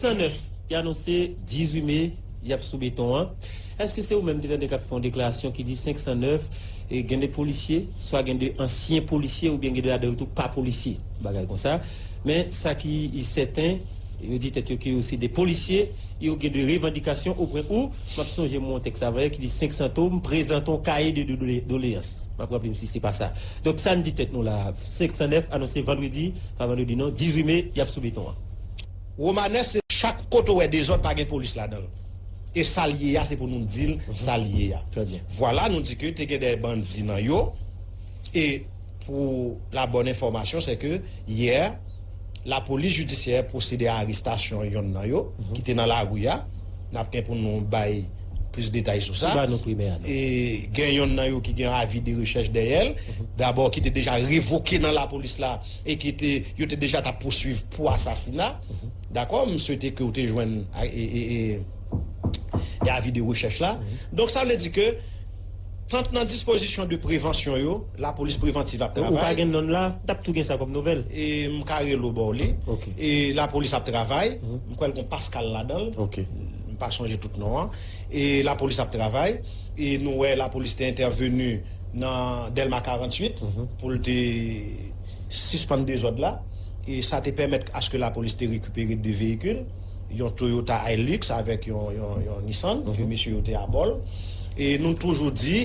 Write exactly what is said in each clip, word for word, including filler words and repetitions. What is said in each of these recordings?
San nèf, y anonse dizuit me, y ap sou beton an. Èske se ou menm te tande k ap fè yon deklarasyon ki di senk san nèf, e gen de polisye, swa gen de ansyen polisye, oubyen gen de ladan yo tou pa polisye, bagay konsa. Men sa ki sèten, yo di tèt yo ke yo se de polisye, yo gen de revandikasyon, opwen ou, m ap sonje m yon tèks avan yè ki di senk san to, m prezante yon kaye de, de dole- doleyans. M ap raple m si se pa sa. Donk sa n di tèt nou la, senk san nèf anonse vandredi, pa vandredi non, dizuit me, y ap sou beton an. Womanès, se chak kote w wè dezòd, pa gen polis ladan l. E sa l ye a, se pou nou di l sa l ye a. Vwala, nou di ke te gen de bandi nan yo. E pou la bòn enfòmasyon, se ke yè, lapolis jidisyè pwosede a arestasyon yonn nan yo, ki te nan lari a. N ap gen pou nou bay plis detay sou sa. E gen yonn nan yo ki gen avi de rechèch dèyè l. Dabò, ki te deja revoke nan lapolis la e ki te, yo te deja t ap pouswiv pou asasina. Dakò, m swete ke w te jwenn e, e, e, e avi de rechèch la. Donk, sa vle di ke tant nan dispozisyon de prevansyon yo, lapolis prevantiv ap travay. Ou pa gen nonm la, t ap tou gen sa kòm nouvèl. E m ka rele w ba w li. E lapolis ap travay. M kwè l gon Pascal ladan l. M pa sonje tout non an. E lapolis ap travay. E nou wè lapolis te entèveni nan Dèlma karanntuit pou l te sispann dezòd la. E sa te pèmèt aske lapolis te rekipere de veyikil, yon Toyota Hilux avèk yon, yon, yon Nissan, ke mesye yo te abò l. E nou toujou di,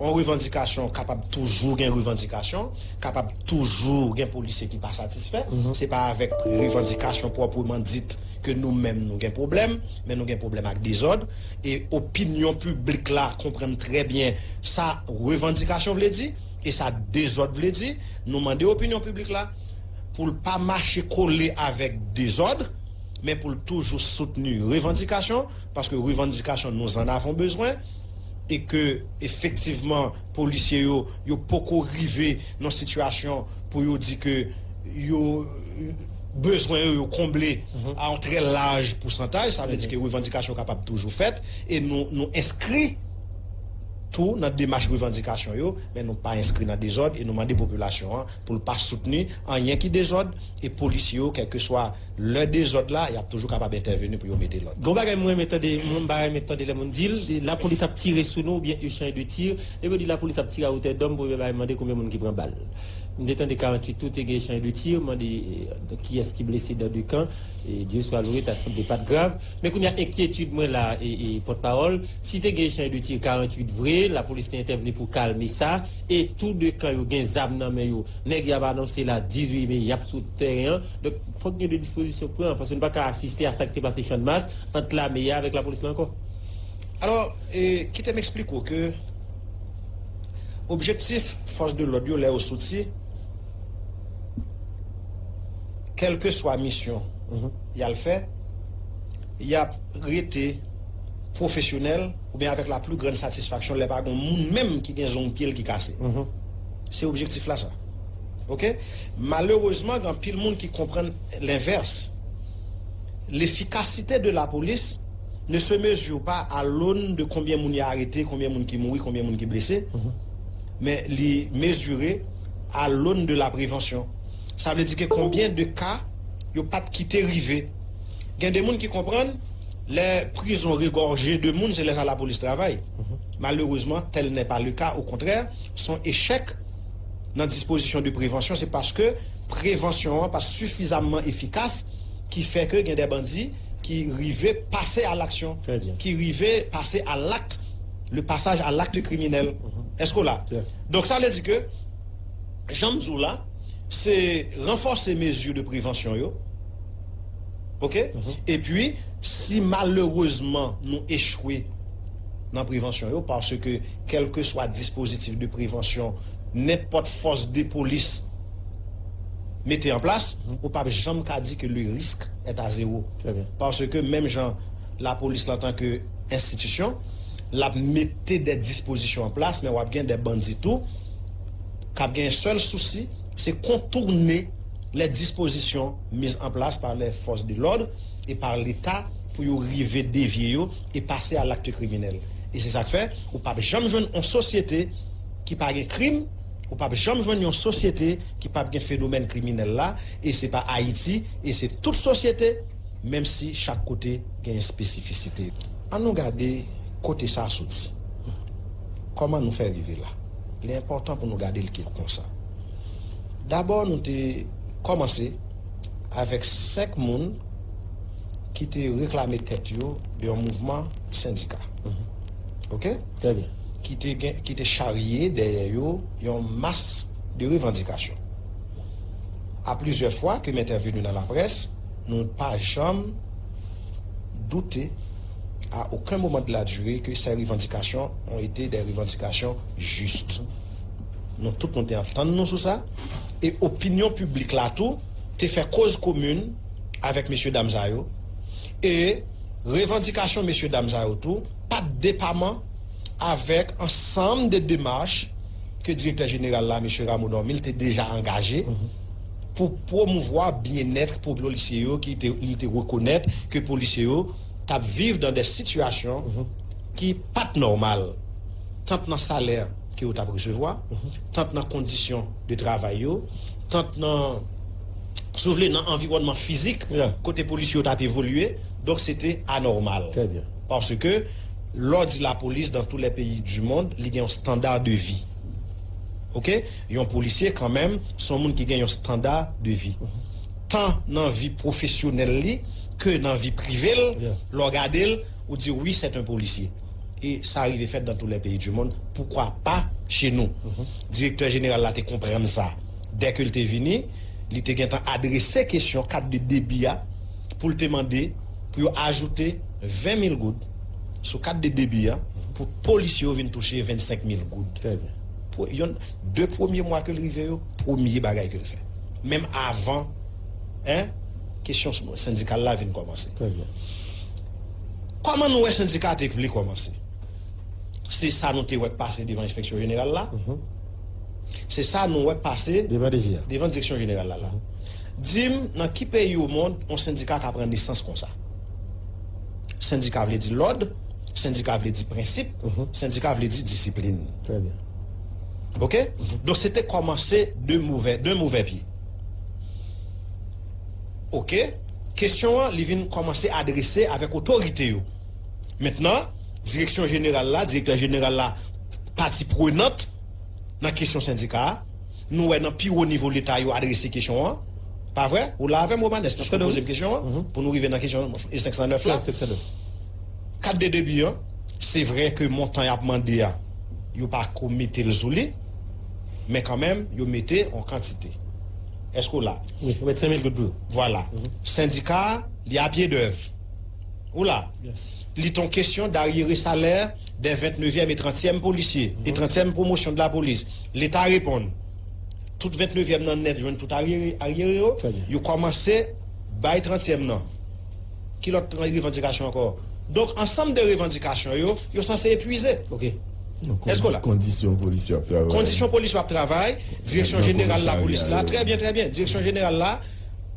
yon revandikasyon kapab toujou gen revandikasyon, kapab toujou gen polisye ki pa satisfè. Se pa avèk revandikasyon pwòpman dit ke nou menm nou gen pwoblèm, men nou gen pwoblèm ak dezòd. E opinyon piblik la konprann trè byen sa revandikasyon vle di e sa dezòd vle di. Nou mande opinyon piblik la pou l pa mache kole avèk dezòd, men pou l toujou soutni revandikasyon, paske revandikasyon nou en avons bezwen, e ke efektivman polisye yo, yo poko rive nan sitiyasyon pou yo di ke yo bezwen yo, yo konble a yon trè laj pousantaj. Sa vle di ke revandikasyon kapab toujou fèt e nou, nou enskri tou nan demach revandikasyon yo, men nou pa enskri nan dezòd e nou mande popilasyon an pou l pa soutni anyen ki dezòd e polisye yo, kèlkeswa lè dezòd la, y ap toujou kapab entèveni pou yo mete lòd. Gon bagay mwen renmen tande, mwen pa renmen tande lè moun di l, lapolis ap tire sou nou oubyen echanj de tir. Lè yo di lapolis ap tire a wotè dòm, premye bagay m mande konbyen moun ki pran bal. M te tande karanntuit tou te gen echanj de tir, mande kiyès ki blese dan de kan. Dye swa lwe, ta sanble pa t grav. Men kounye a enkyetid mwen la, pòtpawòl, si te gen echanj de tir karanntuit vre, lapolis te entèvni pou kalme sa, e tou de kan yo gen zam nan men yo. Nèg y ap anonse la dizuit me y ap sou tèren an. Donk, fòk gen de dispozisyon pran, paske nou pa ka asiste a sa k te pase Channmas ant lame a avèk lapolis la ankò. Alò, e, kite m eksplike w ke objektif fòs de lòd yo lè yo soti, kèlkeswa misyon y al fè, y ap rete pwofesyonèl oubyen avèk la pli grann satisfaksyon lè pa gen moun menm ki gen zong pye l ki kase. Se objektif la sa. Oke? Malerezman, gen anpil moun ki konprann lenvès. L'efficacité de la police ne se mesure pas à l'aune de konbyen moun y arete, konbyen moun ki mouri, konbyen moun ki blese, men li mezire à l'aune de la prévention. Sa vle di ke konbyen de ka yo pa t kite rive. Gen de moun ki konprann lè prizon regòje de moun, se lè sa lapolis travay. Malerezman, tel n'est pas le cas. Au contraire, son échec nan dispozisyon de prevansyon, se paske prevansyon an pa sifizamman efikas, ki fè ke gen de bandi ki rive pase a laksyon, ki rive pase a lakt, le passage à l'acte criminel. Èske w la? Donk, sa vle di ke, jan m di w la, se ranfòse mezi de prevansyon yo. Oke? Epi, si malerezman nou echwe nan prevansyon yo, paske kèlkeswa dispozitif de prevansyon nenpòt fòs de polis mete an plas, ou p ap janm ka di ke le risque est à zéro. Paske menm jan lapolis la antanke enstitisyon, l ap mete de dispozisyon an plas, men w ap gen de bandi tou k ap gen sèl sousi, se kontoune les dispositions mises en place par les forces de l'ordre et par l'État pou yo rive devye yo e pase a l'acte criminel. E se sa k fè, ou p ap janm jwenn yon sosyete ki pa gen krim, ou p ap janm jwenn yon sosyete ki p ap gen fenomèn kriminèl la, e se pa Ayiti, e se tout sosyete menm si chak kote gen espesifisite. An nou gade kote sa soti. Kòman nou fè rive la? Li enpòtan pou nou gade l ke konsa. Dabò, nou te kòmanse avèk senk moun ki te reklame tèt yo de yon mouvman sendika. Oke? Trè byen. Ki te gen, ki te charye dèyè yo yon mas de revandikasyon. A plizyè fwa ke m entèveni nan laprès, nou pa janm doute à aucun moment de la durée que ces revendications ont été des revendications justes. Nou tout nou te antann nou sou sa, e opinyon piblik la tou te fè koz komin avèk mesye dam sa yo, e revandikasyon mesye dam sa yo tou pa t depaman avèk ansanm de demach ke direktè jeneral la, mesye Rameau Normil, te deja angaje pou pwomouvwa byennèt pou polisye yo ki te, li te rekonèt ke polisye yo t ap viv nan de sitiyasyon ki pa t nòmal, tant nan salè ke yo t ap resevwa, tant nan kondisyon de travay yo, tant nan, si w vle, nan anviwònman fizik kote polisye yo t ap evolye. Donk, se te anòmal. Trè byen. Paske, lè w di lapolis dans tous les pays du monde, li gen yon standard de vie. Oke? Yon polisye, kanmenm, se yon moun ki gen yon standard de vie. Tan nan vi pwofesyonèl li ke nan vi prive l, lè w gade l, ou di, wi, c'est un policier. E sa rive fèt dans tous les pays du monde. Poukwa pa chez nous? Direktè jeneral la te konprann sa. Dèke l te vini, li te gentan adrese kesyon kat de debi a pou l te mande pou yo ajoute ven mil goud sou kat de debi a pou polisye yo vin touche vennsenk mil goud. Trè byen. Pou, yon, de premye mwa ke l rive yo, premye bagay ke l fè. Menm avan, en, kesyon sendikal la vin kòmanse. Trè byen. Kòman nou wè sendika te vle kòmanse? Se sa nou te wè k pase devan enspeksyon jeneral la. Se sa nou wè k pase devan D G a, devan direksyon jeneral la la. Di m, nan ki peyi o mond yon sendika ka pran nesans konsa? Sendika vle di lòd, sendika vle di prensip, sendika vle di disiplin. Trè byen. Oke? Donk, se te kòmanse de movè, de movè pye. Oke? Kesyon an, li vin kòmanse adrese avèk otorite yo. Mentnan, direksyon jeneral la, direktè jeneral la, pati prenant nan kesyon sendika a. Nou wè nan pi wo nivo Leta yo adrese kesyon an. Pa vre? Ou la avè m, Romanes, piske w poze m kesyon an, pou nou rive nan kesyon E senk san nèf la. Kat de debi an, se vre ke montan y ap mande a, yo pa ko mete l sou li, men kanmenm, yo mete yon kantite. Èske w la? Wi, yo met senk mil goud pou yo. Vwala. Sendika a, li a pye dèv. Ou la? Li t on kesyon d'aryere salè dè ventnevyèm e trantyèm polisye, e trantyèm pwomosyon de la polis. Leta reponn. Tout ventnevyèm nan nèt jwenn tout aryere, aryere yo. Trè byen. Yo kòmanse bay trantyèm nan. Ki lòt revandikasyon ankò? Donk, ansanm de revandikasyon yo, yo sanse epwize. Oke. Èske w la? Kondisyon polis yo ap travay. Kondisyon polis yo ap travay, direksyon jeneral lapolis la, trè byen, trè byen, direksyon jeneral la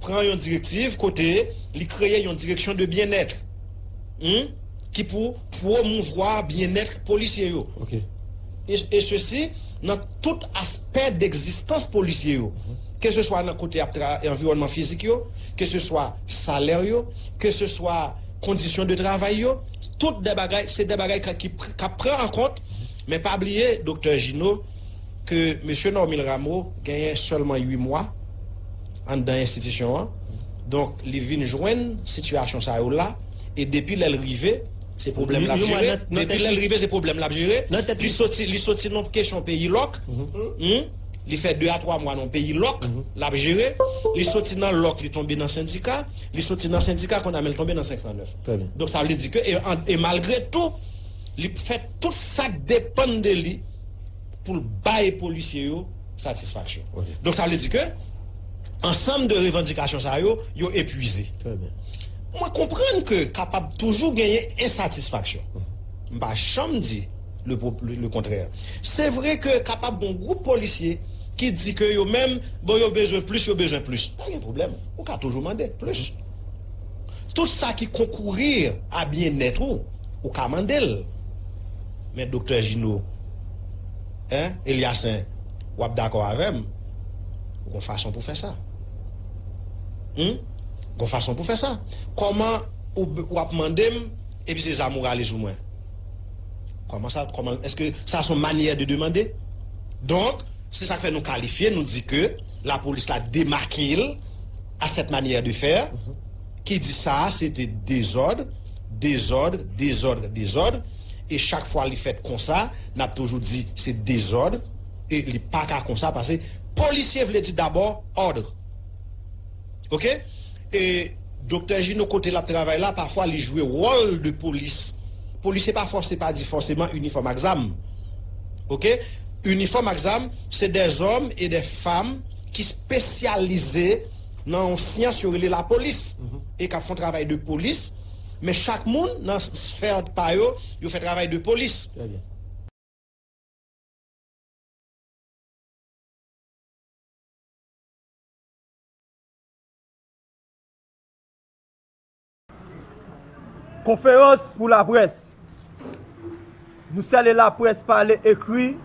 pran yon direktiv kote li kreye yon direksyon de byennèt, hmm, ki pou pwomouvwa byennèt polisye yo. Oke. E, e sesi nan tout aspè degzistans polisye yo. Ke se swa nan kote y ap tra-, anviwònman fizik yo, ke se swa salè yo, ke se swa kondisyon de travay yo, tout de bagay, se de bagay ka, ki pr-, ka pran an kont, men pa bliye, Doktè Gino, ke mesye Normil Rameau genyen sèlman uit mwa anndan enstitisyon an. Donk, li vin jwenn sitiyasyon sa yo la, e depi lè l rive, se pwoblèm l ap jere. Depi lè l rive, se pwoblèm l ap jere. Li soti, li soti nan kesyon peyi lòk. Hmm? Li fè de a twa mwa nan peyi lòk, l ap jere. Li soti nan lòk, li tonbe nan sendika. Li soti nan sendika, kounye a men l tonbe nan senk san nèf. Trè byen. Donk, sa vle di ke, e, an, e malgre tou, li fè tout sa k depann de li pou l bay polisye yo satisfaksyon. Oke. Donk, sa vle di ke ansanm de revandikasyon sa yo, yo epwize. Trè byen. Mwen konprann ke kapab toujou genyen ensatisfaksyon. M pa janm di le, le, le kontrè. Se vre ke kapab gen yon gwoup polisye ki di ke yo menm, bon, yo bezwen plis, yo bezwen plis. Pa gen pwoblèm. Ou ka toujou mande plis. Tout sa ki konkourir a byennèt ou, ou ka mande l. Men Doktè Gino, en, Eliasen, w ap dakò avè m, ou gon fason pou fè sa. Hmm? Gon fason pou fè sa. Kòman ou, ou ap mande m, epi se zam ou rale sou mwen? Kòman sa, kòman, èske sa se yon manyè de demande? Donk, se sa k fè nou kalifye, nou di ke lapolis la demake l à cette manière de faire, ki di sa a se te dezòd, dezòd, dezòd, dezòd, e chak fwa li fèt konsa, n ap toujou di se dezòd, e li pa ka konsa, paske polisye vle di dabò òd. Oke? E Doktè Gino, kote l ap travay la, pafwa li jwe wòl de polis. Polisye pa fòse, pa di fòseman inifòm ak zam. Oke? Inifòm ak zam, se dè zòm e dè fanm ki espesyalize nan yon syans yo rele lapolis, e k ap fè yon travay de polis, men chak moun nan sfè pa yo, yo fè travay de polis. Trè byen. Konferans pou laprès. Nou salye laprès pale, ekri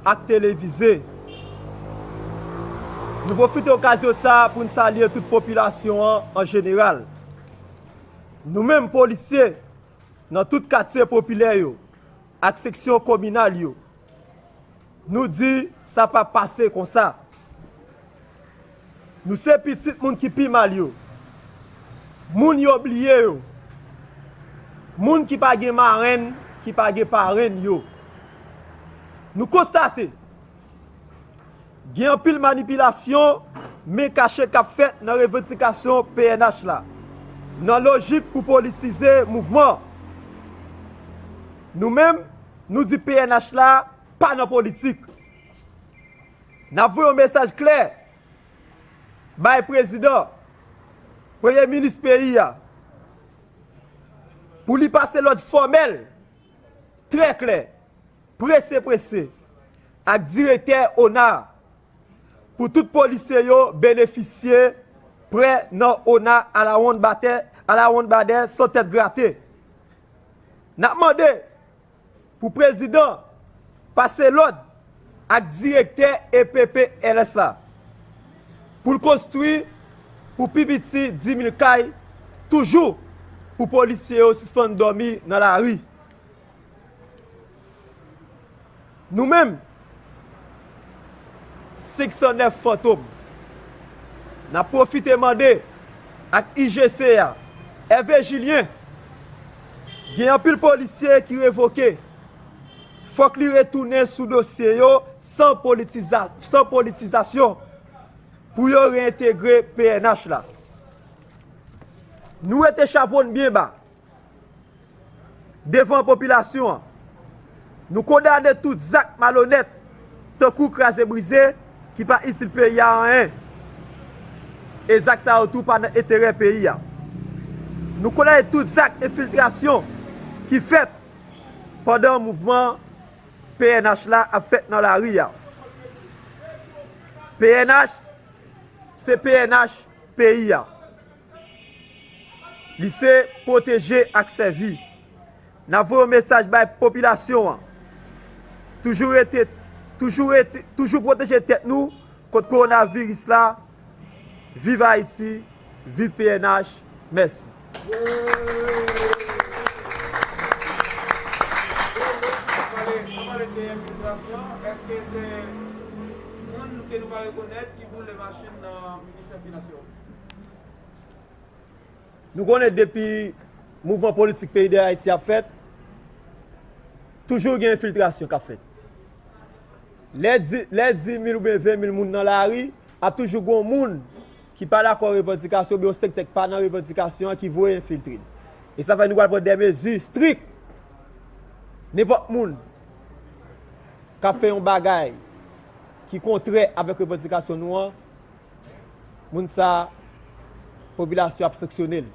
ak televize. Nou pwofite okazyon sa a pou n salye tout popilasyon an an jeneral. Nou menm polisye, nan tout katye popilè yo ak seksyon kominal yo, nou di sa p ap pase konsa. Nou se pitit moun ki pi mal yo, moun yo bliye yo, moun ki pa gen marenn, ki pa gen parenn yo. Nou konstate gen anpil manipilasyon, men kache k ap fèt nan revandikasyon P N H la, nan lojik pou politize mouvman. Nou menm, nou di P N H la pa nan politik. N ap voye yon mesaj klè bay prezidan, premye minis peyi a, pou li pase lòd fòmèl, trè klè, prese prese, ak direktè ona, pou tout polisye yo benefisye prè nan ona alawonnbadè, alawonnbadè san tèt grate. N ap mande pou prezidan pase lòd ak direktè E P P L S la pou l konstwi pou pi piti dis mil kay toujou pou polisye yo sispann dòmi nan lari. Nou menm, senk san nèf Fantom, n ap pwofite mande ak I G C a, Hervé Julien, gen anpil polisye ki revoke. Fòk li retounen sou dosye yo san politiza-, san politizasyon pou yo reyentegre P N H la. Nou rete chapo n byen ba devan popilasyon an. Nou kondane tout zak malonèt, tankou kraze brize, ki pa itil peyi a anyen. E zak sa yo tou pa nan enterè peyi a. Nou kondane tout zak enfiltrasyon ki fèt pandan mouvman P N H la ap fèt nan lari a. P N H se P N H peyi a. Li se pwoteje ak sèvi. N ap voye yon mesaj bay popilasyon an. Toujou rete, toujou rete, toujou pwoteje tèt nou kont kowonaviris la. Viv Ayiti, viv P N H, mèsi. Pale, pale de enfiltrasyon, èske se moun ke nou pa rekonèt ki boule machin nan ministè finans yo? Nou konnen depi mouvman politik peyi de Ayiti ap fèt, toujou gen enfiltrasyon k ap fèt. Lè di, lè di mil oubyen ven mil moun nan lari, ap toujou gen yon moun ki pa dakò revandikasyon oubyen yon sektè k pa nan revandikasyon an ki voye enfiltre l. E sa fè nou pral pran de mezi strik. Nenpòt moun k ap fè yon bagay ki kontrè avèk revandikasyon nou an, moun sa a, popilasyon ap sanksyone l.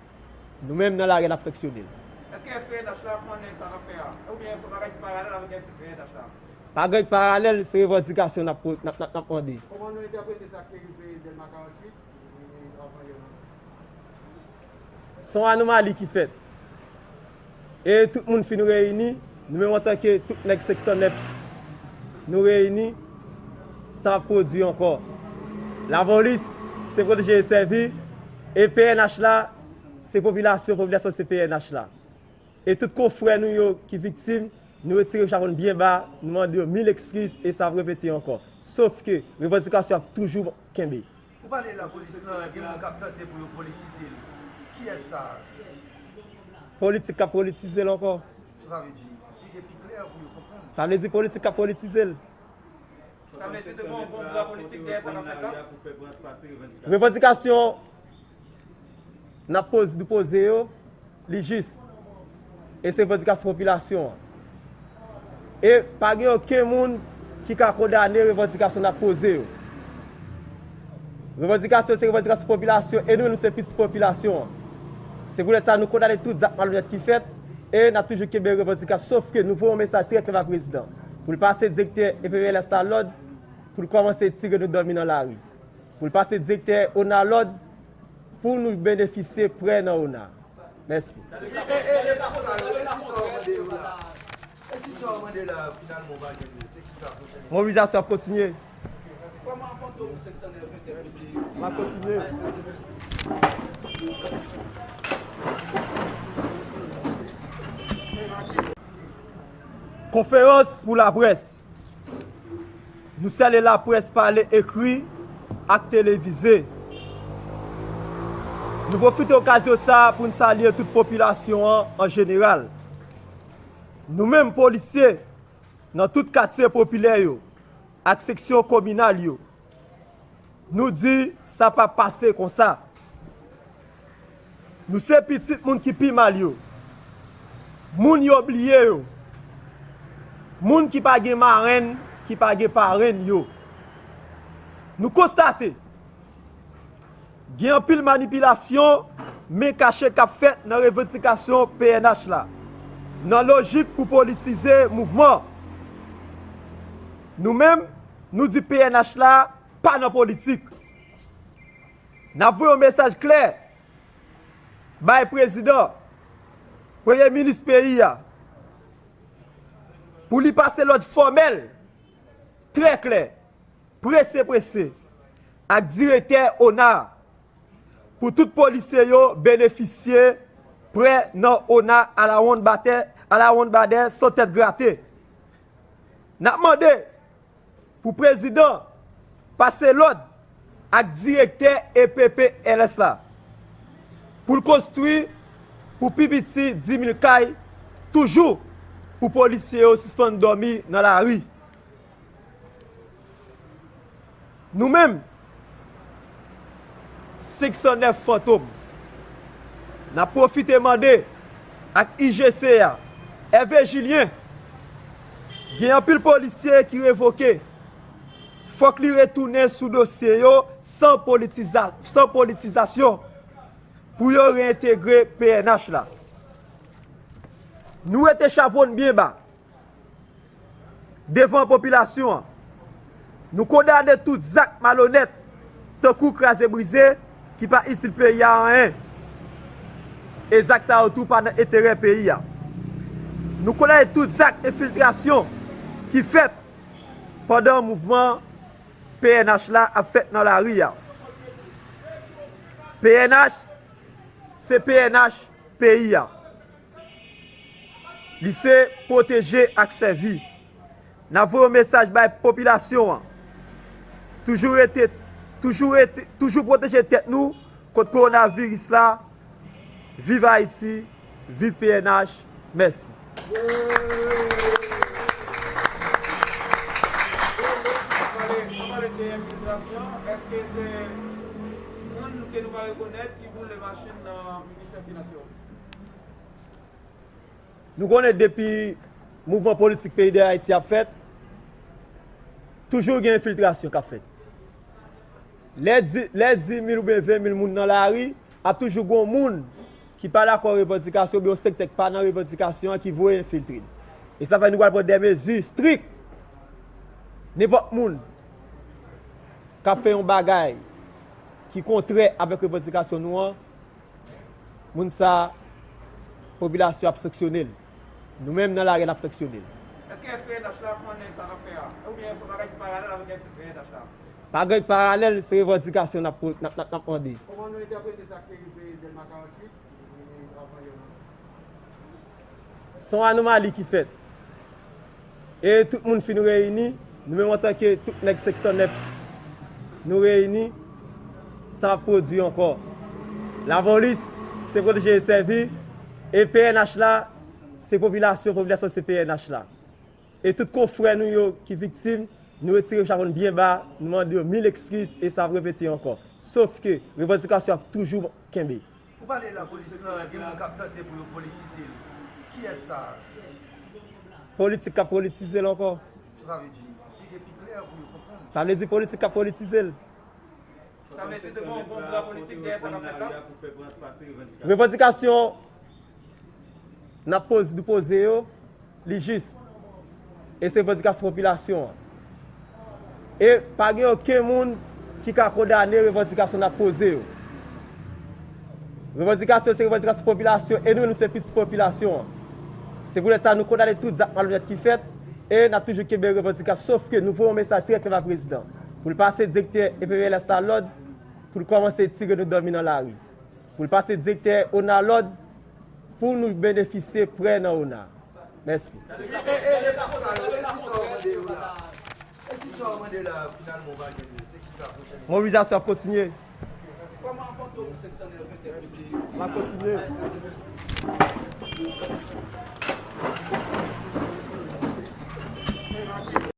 Nou menm nan lari a n ap sanksyone l. Èske S P N H la konnen sa n ap fè a? Oubyen se yon bagay ki paralèl avèk S P N H la? Pa gen paralèl, se revandikasyon n ap po-, n ap, n ap, n ap mande. Kòman nou entèprete sa k te rive Dèlma karanntuit? Se yon anomali ki fèt. E tout moun fin reyini, nou menm antanke tout nèg senk san nèf, nou reyini, sa p ap pwodui ankò. Lapolis, se pwoteje e sèvi, E P N H la, se popilasyon, popilasyon se P N H la. E tout konfrè nou yo ki viktim, nou retire chapon byen ba, nou mande yo mil ekskiz e sa ap repete ankò. Sof ke revandikasyon ap toujou kenbe. Ou pale lapolis lan, gen moun k ap tante pou yo politize l. Kiyès sa? Politik k ap politize l ankò. Sa sa vle di? Eksplike pi klè pou yo konprann. Sa vle di politik k ap politize l. Sa vle di te gen yon bon vwa politik dèyè sa k ap fèt la? Revandikasyon n ap poze, nou poze yo, li jis. E se revandikasyon popilasyon an. E pa gen okenn moun ki ka kondane revandikasyon n ap poze yo. Revandikasyon se revandikasyon popilasyon e nou, nou se pitit popilasyon an. Se poutèt sa nou kondane tout zak malonèt ki fèt e n ap toujou kenbe revandikasyon, sof ke nou voye yon mesaj trè klè ba prezidan pou l pase direktè E P P L S la lòd pou l kòmanse tire nou dòmi nan lari, pou l pase direktè ona lòd pou nou benefisye prè nan ona. Mèsi. E, e, e, e si sa, e si sa w mande yo la? E si sa w mande la, finalman, w pa jwenn yo, se ki sa pwochèn etap? Mobilizasyon ap kontinye. Kòman Fantom senk san nèf entèprete? L ap kontinye. Konferans pou laprès. Nou salye laprès pale, ekri ak televize. Nou pwofite okazyon sa a pou n salye tout popilasyon an an jeneral. Nou menm polisye, nan tout katye popilè yo ak seksyon kominal yo, nou di sa p ap pase konsa. Nou se pitit moun ki pi mal yo, moun yo bliye yo, moun ki pa gen marenn, ki pa gen parenn yo. Nou konstate gen anpil manipilasyon, men kache k ap fèt nan revandikasyon P N H la, nan lojik pou politize mouvman. Nou menm, nou di P N H la pa nan politik. N ap voye yon mesaj klè bay prezidan, premye minis peyi a, pou li pase lòd fòmèl, trè klè, prese prese, ak direktè ona a, pou tout polisye yo benefisye prè nan ona alawonnbadè, alawonnbadè, san tèt grate. N ap mande pou prezidan pase lòd ak direktè E P P L S la pou l konstwi pou pi piti dis mil kay toujou pou polisye yo sispann dòmi nan lari. Nou menm, senk san nèf Fantom, n ap pwofite mande ak I G C a, Hervé Julien, gen anpil polisye ki revoke. Fòk li retounen sou dosye yo san politiza-, san politizasyon pou yo reyentegre P N H la. Nou rete chapo n byen ba devan popilasyon an. Nou kondane tout zak malonèt, tankou kraze brize, ki pa itil peyi a anyen. E zak sa yo tou pa nan enterè peyi a. Nou kondane tout zak enfiltrasyon ki fèt pandan mouvman P N H la ap fèt nan lari a. P N H se P N H peyi a. Li se pwoteje ak sèvi. N ap voye yon mesaj bay popilasyon an. Toujou rete, toujou rete, toujou pwoteje tèt nou kont kowonaviris la. Viv Ayiti, viv P N H, mèsi. Pale, pale de enfiltrasyon, èske se moun ke nou pa rekonèt ki boule machin nan ministè finans yo? Nou konnen depi mouvman politik peyi de Ayiti ap fèt, toujou gen enfiltrasyon k ap fèt. Lè di, lè dis mil oubyen ven mil moun nan lari, ap toujou gen yon moun ki pa dakò revandikasyon oubyen yon sektè k pa nan revandikasyon an ki voye enfiltre l. E sa fè nou pral pran de mezi strik. Nenpòt moun k ap fè yon bagay ki kontrè avèk revandikasyon nou an, moun sa a, popilasyon ap sanksyone l. Nou menm nan lari a, n ap sanksyone l. Èske S P N H la konnen sa n ap fè a? Oubyen se yon bagay ki paralèl avèk S P N H la? Pa gen paralèl, se revandikasyon n ap, n ap, n ap, n ap mande. Kòman nou entèprete sa k te rive Dèlma karanntuit, e, avan yè la? Se yon anomali ki fèt. E tout moun fin reyini, nou menm antanke tout nèg senk san nèf, nou reyini, sa ap pwodui ankò. Lavolis, se pwoteje e sèvi, e P N H la, se popilasyon, popilasyon se P N H la. E tout konfrè nou yo ki viktim, nou retire chapo n byen ba, nou mande yo mil ekskiz e sa ap repete ankò. Sof ke revandikasyon ap toujou kenbe. Ou pale lapolis lan, gen moun k ap tante pou yo politize l. Kiyès sa? Politik k ap politize l ankò. Sa vle di, eksplike pi klè pou yo konprann. Sa vle di politik k ap politize l. Sa vle di te gen yon konplo politik dèyè sa k ap fèt la? Revandikasyon n ap poze, nou poze yo, li jis. E se revandikasyon popilasyon an. E pa gen okenn moun ki ka kondane revandikasyon n ap poze yo. Revandikasyon se revandikasyon popilasyon e nou, nou se pitit popilasyon an. Se poutèt sa nou kondane tout zak malonèt ki fèt e n ap toujou kenbe revandikasyon, sof ke nou voye yon mesaj trè klè ba prezidan pou l pase direktè E P V L S la lòd pou l kòmanse tire nou dòmi nan lari, pou l pase direktè ona lòd pou nou benefisye prè nan ona. Mèsi. E, e, e, e si sa yo, e si sa yo mande yo la? E si sa yo mande la, finalman, ou pa gen, se ki sa pwochèn etap? Mobilizasyon ap kontinye. Kòman Fantom senk san nèf entèprete? L ap kontinye.